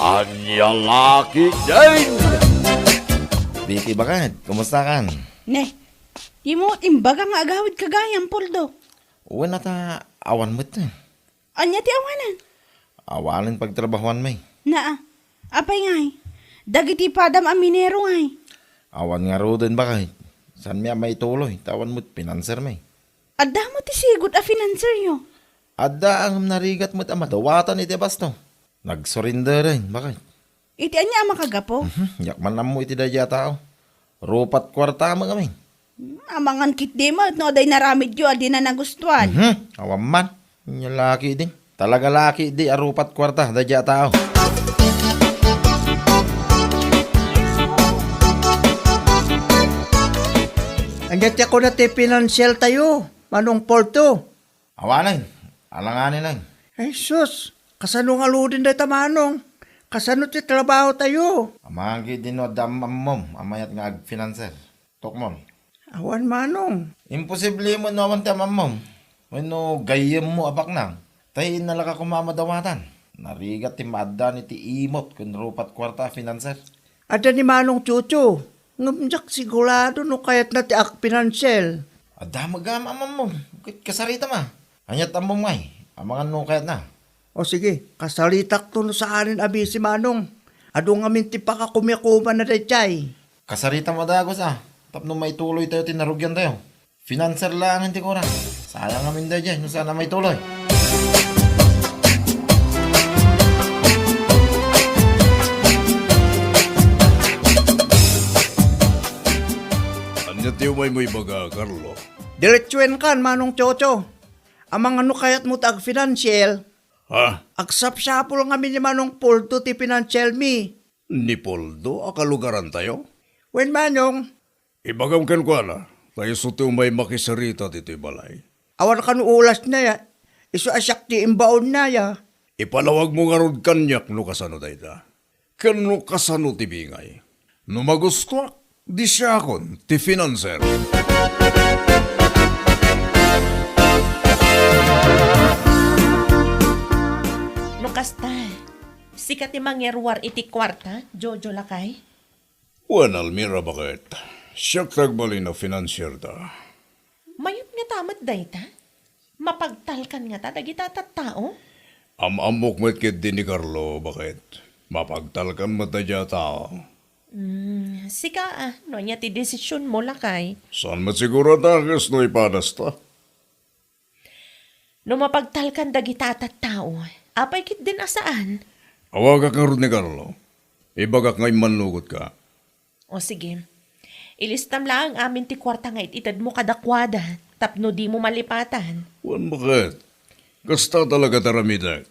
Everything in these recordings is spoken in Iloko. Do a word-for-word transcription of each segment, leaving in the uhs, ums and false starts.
Ania la ketdin? Vicky, baket, kumusta kan? Ne, dimo imbaga nga agawidka gayam, Poldo? Wen, ata awan met. Ania ti awanen? Awanen pagtrabahuanmi. Naa, apay ngay? Dagiti padam a minero ngay? Awan ngaruden, baket. Saanmi a maituloy, ta awan met finansermi. Adda met ti sigud a finanseryo? Adda, ngem narigat met a madawatan iti basto. Nagsurrenderen, baket. Iti ania a makagapu? Mhm, diak man ammo iti daydiay a tao. Rupat kuarta met ngamin. Hmm, amangan ketdi met no adda inaramidyo a dina nagustuan. Mhm, awan man. Ania la ketdin? Talaga la ketdi a rupat kuarta daydiay a tao. Ania ti kuna ti finansier tayo, Manong Poldo? Awanen, alanganen. Ay sus, kasano ngaruden dayta, Manong? Kasano ti trabaho tayo? Amangan ketdi no adda am-, ammom a mayat nga agfinanser. Tukmol. Awan, Manong. Imposible met no awan ti am-ammom. Wenno gayyemmo a baknang. Ta innalaka koma a madawatan. Narigat ti maaddaan iti imot ken rupat kuarta a finanser. Adda ni Manong Chucho, ngem diak sigurado no kayatna ti agfinansier. Adda met gayam am-ammom, ket kasaritam a. Aniat ammom ngay, amangan no kayatna. O sige, kasaritakto no saanen a bisi, Manong. Adu ngamin ti pakakumiakumanna daydiay. Kasaritam a dagus a, tapno maituloytayo ti narugiantayo. Finanser laengen ti kurak. Sayang ngamin daydiay no saan a maituloy. Ania ti umaymo ibaga, Carlo? Diretsuenkan, Manong Chocho. Amangan no kayatmo ti agfinansier. Ha? Agsapsapul ngamin ni Manong Poldo ti finansiermi. Ni Poldo a kalugarantayo? Wen, Manong. Ibagam kenkuana, ta isu ti umay makisarita ditoy balay. Awan kano ulasna ya. Isu a siak ti imbaonna ya. Ipalawagmo ngarud kaniak no kasano dayta. Ken no kasano ti bingay. No magustuak, di siakon ti finanser. No kasta, sika ti mangiruar iti kuarta, Jojo lakay? Wen, Almira, baket. Siak ti agbalin a finansierda. Mayat ngata met dayta? Mapagtalkan ngata dagita tattao? Am-ammok met ketdi ni Carlo, baket. Mapagtalkan met daydiay a tao. Hmm, sika a, no ania ti desisionmo, lakay? Saan met siguro a dakes no ipadasta? No mapagtalkan dagita a tattao, apay ketdin a saan? Awagak ngarud ni Carlo. Ibagak nga immannugotka. O sige. Ilistam laeng amin ti kuarta nga it-itedmo kadakuada tapno dimo malipatan. Wen, baket. Kasta talaga ti aramidek.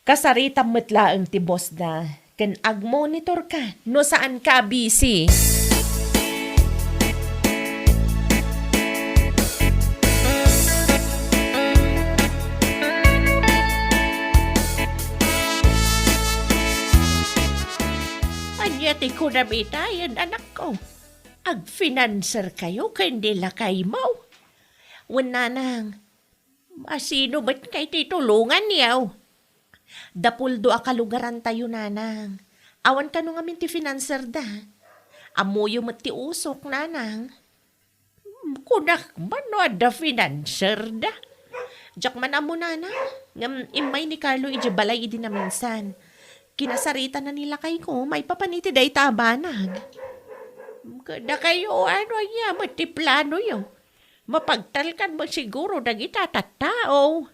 Kasaritam met laeng ti bosda, ken agmonitorka no saanka a busy. Ania ti kunam itayen, anakko? Agfinanserkayo ken ni lakaymo? Wen, nanang, a sino met ngay ti tulonganyo? Da Poldo a kalugarantayo, nanang. Awan kano ngamin ti finanserda. Ammoyo met ti usok, nanang. Hmm, kunak man no adda finanserda. Diak man ammo, nanang, ngem immay ni Carlo idiay balay idi naminsan. Kinasaritana ni lakayko maipapan iti dayta a banag. Kadakayo, ano aya met ti planoyo? Mapagtalkan met siguro dagita tattao.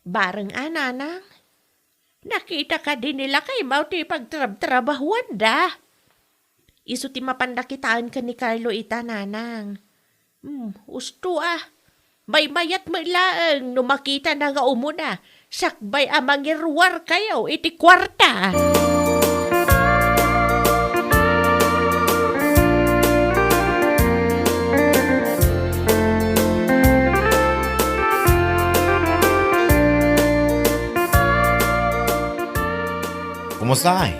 Bareng a, nanang? Nakita kadi ni lakaymo ti pagtrabtrabahuanda? Isu ti mapanda kitaen ken ni Carlo ita, nanang. Hmm, usto a. Maymayat met laeng no makitana nga umuna, sakbay a mangiruarkayo iti kuarta. Kumusta, ay?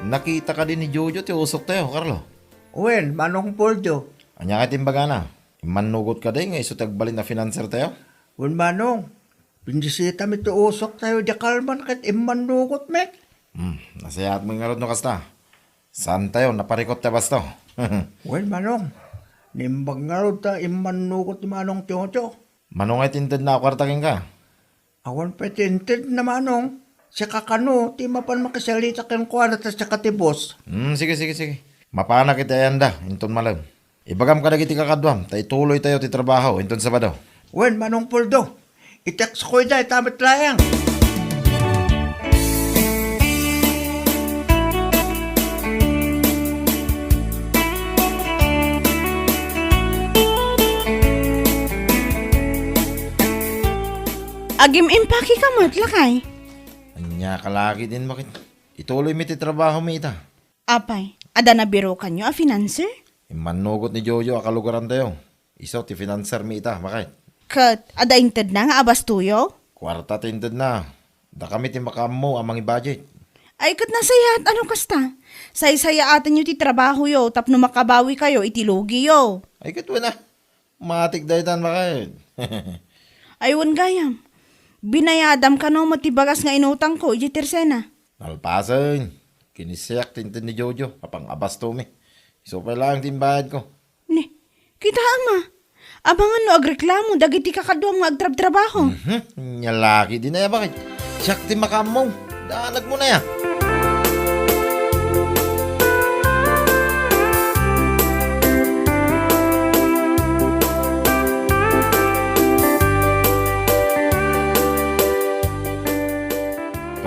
Nakita kadi ni Jojo ti usoktayo, Carlo? Wen, Manong Poldo. Ania kadi ti imbagana? Immannugot kadi nga isu ti agbalin a finansertayo? Wen, Manong. Bindisitami ti usoktayo idiay kalman ket immannugot met. Hmm, nasayaat met ngarud no kasta. Saantayo naparikut ti abasto. Wen, Manong. Naimbag ngarud ta immannugot ni Manong Chocho. Mano ngay ti intedna a kuarta kenka? Awan pay ti intedna, Manong. Siak a kano ti mapan makisalita kenkuana ta siak a ti boss. Hmm, sige, sige, sige. Mapanak iti ayanda, inton malem. Ibagam kadagiti kakaduam, ta ituloytayo ti trabaho inton Sabado. Wen, Manong Poldo. I-text ko ida, ita met laeng. Agim-impake ka met, lakay. Ania ka lagi din, bakit? Ituloy mi ti trabaho mi ita. Apay, adda nabirukanyo a financer? Immannugot ni Jojo a kalugarantayo. Isu ti financer mi ita, bakit? Ket adda intedna nga abastoyo? Kuarta ti intedna. Dakami ti makaammo a mangibudget. Ay, ket nasayaat a no kasta. Saysayaatenyo ti trabahoyo tapno makabawikayo iti lugiyo. Ay, ket wen a. Matik daytan, bakit? Ay, wen gayam. Binayadam kano met ti bagas nga inutangko idiay Tersena. Nalpasen. Kinisiak ti inted ni Jojo a pang-abastomi. Isu pay laeng ti imbayadko. Ni, kitaem a. Amangan no agreklamo dagiti kakaduam nga agtrabtrabaho. Mhm. Nia laki din aya, bakit? Siak ti makaammo. Danagmo na ya.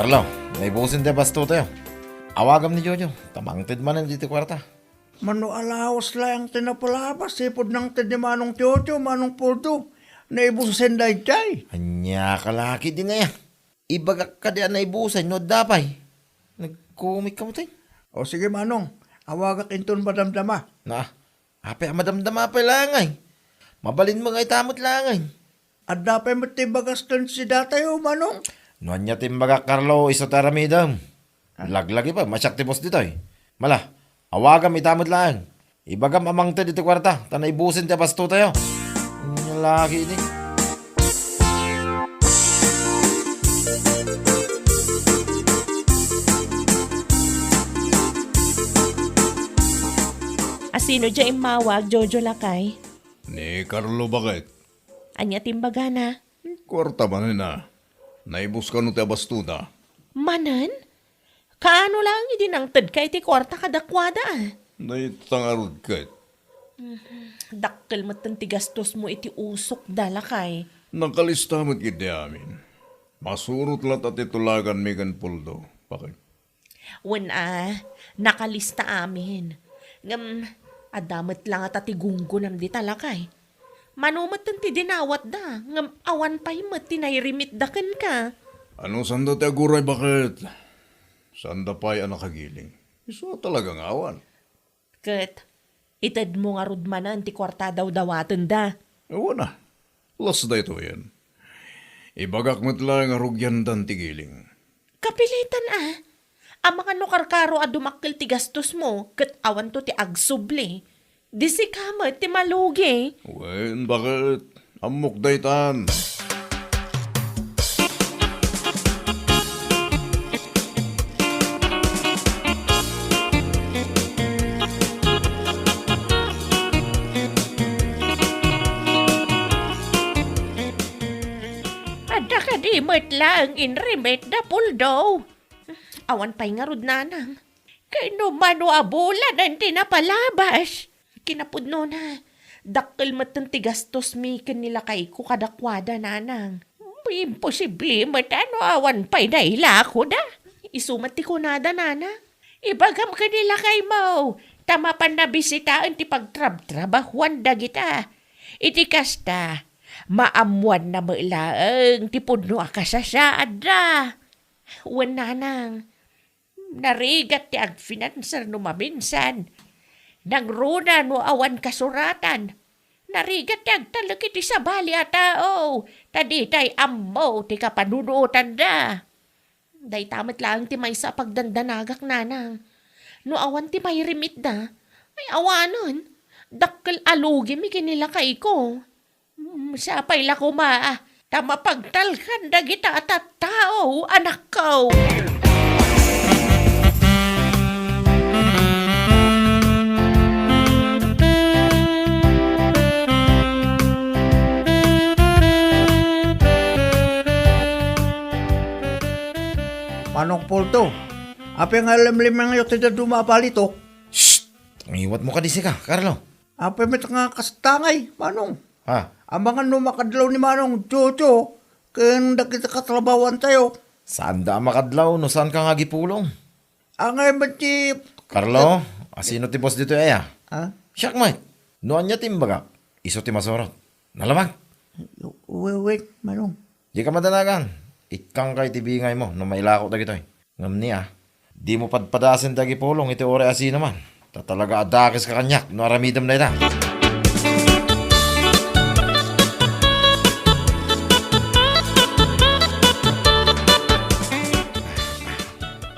Carlo, naibusen ti abastotayo. Awagam ni Jojo, ta mangted manen ditoy kuarta. Mano a lawas laeng ti napalabas, sipud nangted ni Manong Chocho, Manong Poldo, naibusen daydiay. Ania ka laki din aya? Ibagak kadi a naibusen no adda pay. Nagkumit ka mo, tay? O sige, Manong, awagak inton madamdama. Na, apay a madamdama pay laeng ay? Mabalin mo nga ita met laeng ay? Adda pay met ti bagas ken sidatayo, Manong? No ania ti imbagak, Carlo, isu ti aramidem. Ah. Laglagi pa, masiak ti boss ditoy. Mala, awagam ita met laeng. Ibagam a mangted iti kuarta, ta naibusen ti abastotayo. Ania laki ini. Asino dia immawag, Jojo lakay? Ni Carlo, bakit? Ania ti imbagana? Kuarta manen a. Naibus kano ti abastona? Manen? Kaano laeng idi nangtedka iti kuarta kadakuada a? Dayta ngarud ket. Mhm. Dakkel metten ti gastosmo iti usokda, lakay. Nakalista met ketdi amin. Masurot latta ti tulaganmi ken Poldo. Bakit? Wen a, nakalista amin. Ngem, adda met la ngata ti gunggonam dita, lakay. Mano metten ti dinawatda, ngem awan pay met ti nairimitda kenka. Ano sanda ti aguray, bakit? Sanda pay a nakagiling. Isu a talaga nga awan. Ket, itedmo ngarud manen ti kuarta a dawdawatenda. Wen a, las daytoyen. Ibagak met laeng a rugiandan ti giling. Kapilitan a. Amangan no karkaro a dumakkel ti gastosmo, ket awanto ti agsubli. Di sika met ti malugi. Wen, bakit? Ammok daytan. Adda kadi met laeng inrimit da Poldo? Awan pay ngarud, nanang. Ken no mano a bulanen ti napalabas? Kinapudnona, dakkel metten ti gastosmi ken ni lakayko kadakuada, nanang. Imposible met a no awan pay nailakoda. Isu met ti kunada, nanang. Ibagam ken ni lakaymo, ta mapanna bisitaen ti pagtrabtrabahuan dagita. Iti kasta, maammuanna met laeng ti pudno a kasasaadda. Wen, nanang, narigat ti agfinanser no maminsan. Nangruna no awan kasuratan. Narigat ti agtalek iti sabali a tao, ta ditay ammo ti kapanunotanda. Dayta met laeng ti maysa a pagdandanagak, nanang. No awan ti mairimitda, ay awanen, dakkel a lugimi ken ni lakayko. Mm, sapay la koma, ah, ta mapagtalkan dagita a tattao, anakko. Manong Poldo, apay nga limlimangyo ti dadduma a balitok? Shh! Ngiwatmo kadi sika, Carlo. Apay met nga kasta ngay, Manong? Ha? Amangan no makadlaw ni Manong Jojo ken dagiti katrabahoantayo. Saanda a makadlaw no saanka nga agipulong. Angay met ti Carlo, asino ti boss ditoy aya? Ha? Siak met. No ania ti imbagak, isu ti masurot. Nalabag? Wen, wen, Manong. Dika madanagan. Ikkangka iti bingaymo no mailako dagitoy. Ngem ni a, dimo padpadasen ti agipulong iti uray a sinoman. Ta talaga a dakeska kaniak no aramidem dayta.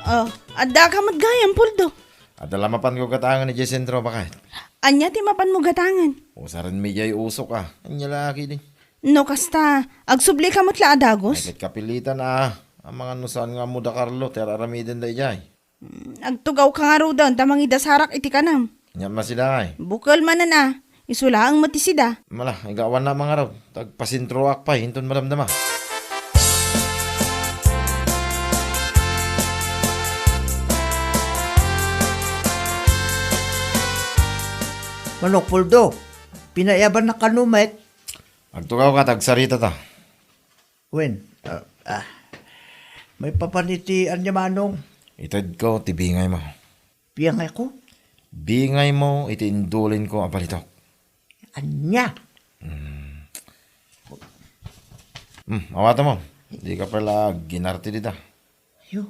Oh, addaka met gayam, Poldo. Adda la mapanko gatangen idiay sentro, baket. Ania ti mapanmo gatangen? Usarenmi idiay usok a. Ania la ketdi? No kasta, agsublika met la a dagus? Ay, ket kapilitan a. Amangan no saan nga ammo da Carlo ti ar-aramidenda idiay. Mm, agtugawka ngaruden ta mangidasarak iti kanam. Ania met sida ngay? Bukel manen a. Isu laeng met ti sida. Mala, igawanna mangarud. Tagpasentroak pay inton madamdama. Manong Poldo, pinaiyabannak kano met? Agtugawka ta agsaritata. Wen, ah, ah, maipapan iti ania, Manong? Itedko ti bingaymo. Bingayko? Bingaymo iti indulinko a balitok. Ania? Hmm. Hmm, awatanmo. Dika pay la aginarte dita. Ayo,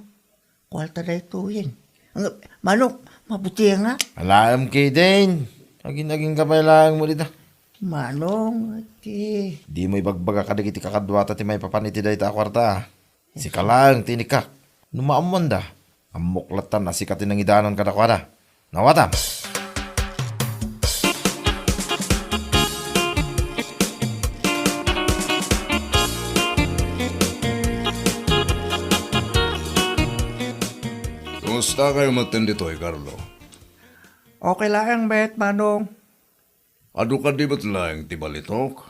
kuarta daytoyen. Ang, Manong, mabuti nga. Alaem ketdin. Agin-agingka pay laeng mo dita. Manong, ati. Dimo ibagbaga kadagiti kakaduata ti maipapan iti dayta a kuarta, a. Sika laeng ti inikak. No maammoanda, ammok lattan a sika ti nangidanon kadakuada. Nawatam. Kumusta kayo maten ditoy, Carlo? Okay laeng met, Manong. Adu kadi met laeng ti balitok?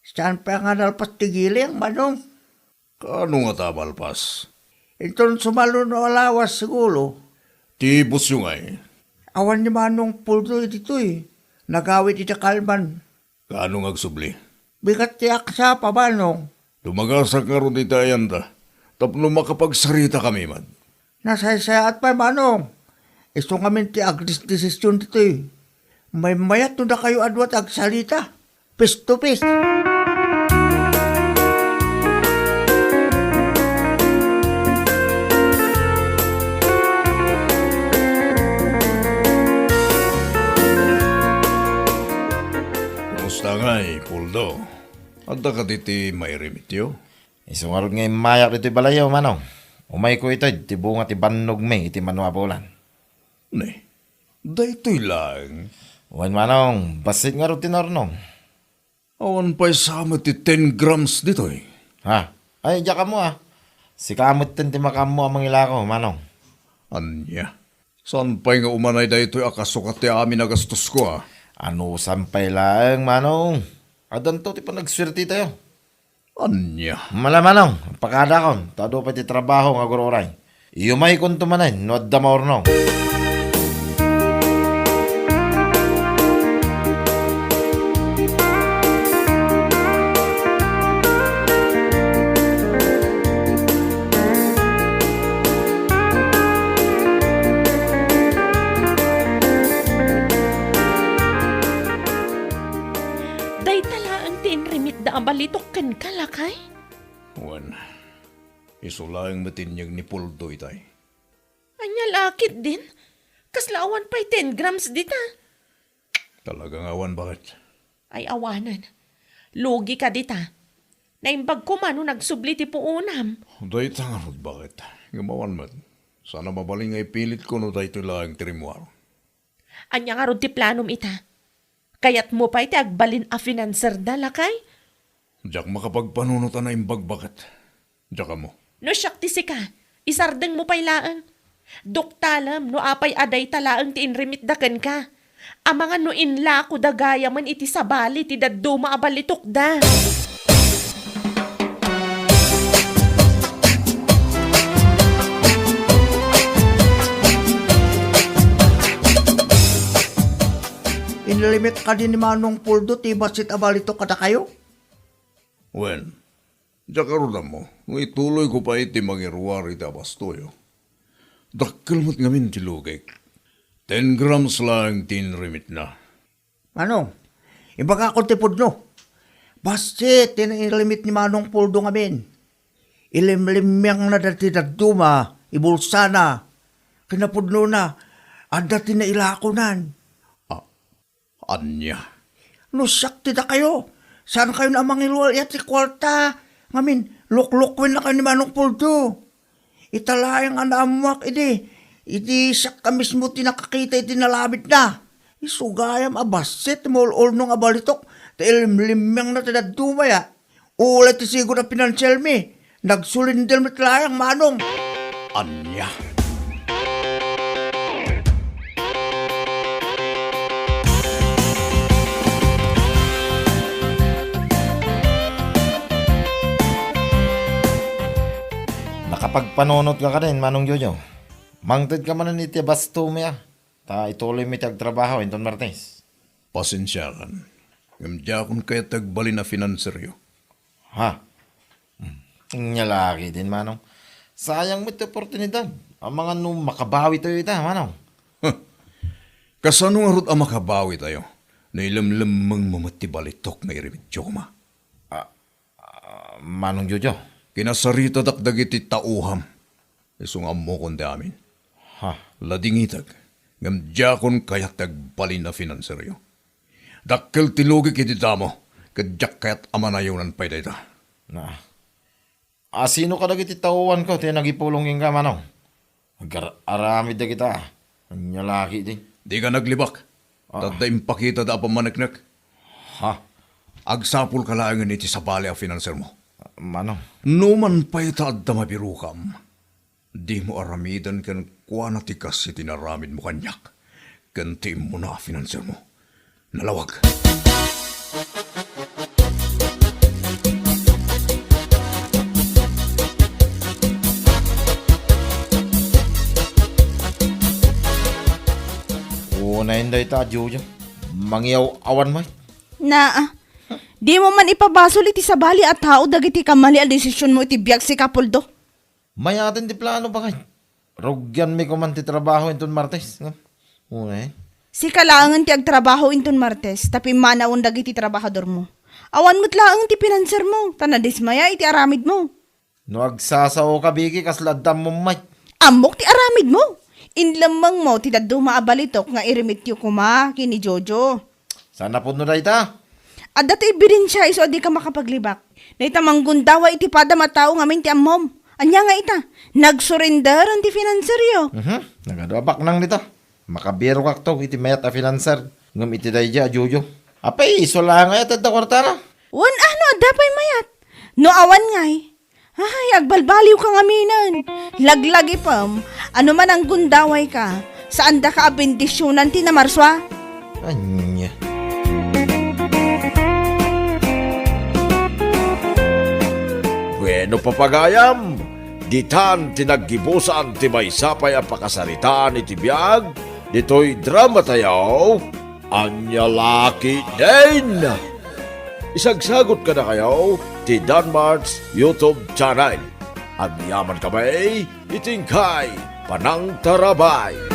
Saan pay nga nalpas ti giling, Manong? Kaano ngata a malpas? Inton sumalo no alawas, siguro. Ti bossyo ngay? Awan ni Manong Puldoy ditoy. Nagawid iti kalman. Kaano nga agsubli? Bigat ti aksapa, Manong. Dumagasak ngarud iti ayanda tapno makapagsaritaka met. Nasaysayaat pay, Manong. Isu ngamin ti agdesdesisyon ditoy. Maymayat no dakayo a dua ti agsarita. Face to face. Kumusta ngay, Puldo? Adda kadi ti mairemityo? Isu ngarud nga immayak ditoy balayyo, Manong. Umayko ited ti bunga ti bannogmi iti mano a bulan. Ne, daytoy laeng? Wen, Manong, bassit ngarud ti naurnong. Awan pay sa met ti ten grams ditoy. Ha? Ay, diak ammo, a. Sika metten ti makaammo a mangilako, Manong. Ania? Saan pay nga umanay daytoy a kasukat ti amin a gastosko, a? Anusan pay laeng, Manong. Addanto ti panagsuertetayo. Ania? Mala, Manong, pakadakon, ta adu pay ti trabaho nga agur-uray. Iyumaykonto manen no adda maurnong. Dayta laeng ti inremitda a balitok kenka, lakay? Wen, isu laeng met inyeg ni Puldo itay. Ania la ketdin? Kasla awan pay ten grams dita. Talaga nga awan, baket. Ay, awanen. Lugi ka dita. Naimbag koma no nagsubli ti puonam. Dayta ngarud, baket. Ngem awan met. Saan a mabalin nga ipilitko no daytoy laeng ti rimmuar. Ania ngarud ti planom ita? Kayatmo pay ti agbalin a financerda, lakay? Diak makapagpanunot a naimbag, baket. Diak ammo. No siak ti sika, isardengmo pay laeng. Duktalem no apay a dayta laeng ti inremitda kenka. Amangan no inlakoda gayamen iti sabali ti dadduma a balitokda. Limit kadi ni Manong Poldo ti bassit a balitok kadakayo? Wen, diak ngarud ammo no ituloyko pay ti mangiruar iti abastoyo. Dakkel met ngamin ti lugik. Ten grams laeng ti inrimitna. Manong, ibagakon ti pudno. Bassit ti inrimit ni Manong Poldo ngamin. Ilimlimmiangna dati dadduma, ibulsana. Kinapudnona, adda ti nailakonan. Ah, ania? No siak ti dakayo, saankayon a mangilual iti kuarta. Ngamin, luklukwenna kayo ni Manong Poldo. Ita laeng a naammoak idi, idi siak a mismo ti nakakita iti nalamidna. Isu gayam a bassit ti maul-ulnong a balitok, ta ilimlimmiangna ti dadduma ya. Ulay ti sigud a pinansielmi, nagsulinder met laeng, Manong. Ania? Nakapagpanunotka kadin, Manong Jojo. Mangtedka manen iti bastomi a, ta ituloymi ti agtrabaho inton Martes. Pasensiakan, ngem diakon kayat ti agbalin a finanseryo. Ha? Hmm. Ania la ketdin, Manong. Sayang met ti oportunidad. Amangan no makabawitayo ita, Manong. Huh. Kasano ngarud a makabawitayo no ilemlemmengmo met ti balitok nga irimityo koma? Ah, ah, Manong Jojo. Kinasaritadak dagiti taoham. Isu nga ammokon ti amin. Ha? Ladingitek, ngem diakon kayat ti agbalin a finanseryo. Dakkel ti lugik iti damo, ket diak kayat a manayonan pay dayta. Na. A, sino kadagiti taoanko ti nagipulong kenka, Manong? Agar-aramid dagita. Ania la ketdin? Dika naglibak. Ah. Ta adda impakitada a pammaneknek. Ha? Agsapulka laengen iti sabali a finansermo. Manong. Numan pay ta adda mabirokam, dimo aramiden kenkuana ti kas iti inaramidmo kaniak ken ti immuna a finansermo. Nalawag. Unayen dayta a Jojo. Mangiyaw-awan met. Naa. Dimo man ipabasol iti sabali a tao dagiti kamali a desisionmo iti biag, sika, Poldo. Mayaten ti plano, baket. Rugianmi koman ti trabaho inton Martes, ngem. Uy. Sika laengen ti agtrabaho inton Martes, ta pimmanawen dagiti trabahadormo. Awan met laeng ti finansermo, ta nadismaya iti aramidmo. No agsasaoka, Vicky, kasla adda ammom met. Ammok ti aramidmo. Inlemmengmo ti dadduma a balitok nga irimityo koma ken ni Jojo. Saan a pudno dayta? Adda ti ebidensia isu a dika makapaglibak. Dayta manggundaway iti padam a tao ngamin ti ammom. Ania nga ita? Nagsurrender ti finanseryo. Mhm. Nagadu a baknang dita. Makabirokakto iti mayat a finanser. Ngem iti daydiay a Jojo. Apay, isu la nga iti adda kuartana? Wen a, no adda pay mayat. No awan ngay, ay, agbalbaliwka ngaminen. Laglagipem, ano man a gundawayka, saandaka a bendisionan ti namarsua. Ania? Bueno, papagayam, ditan ti naggibusan ti maysa pay a pakasaritaan iti biag ditoy dramatayo. Ania la ketdin? Isagsagut kadakayo ti Danmart's YouTube channel. Agyamankami iti inkay panangtarabay.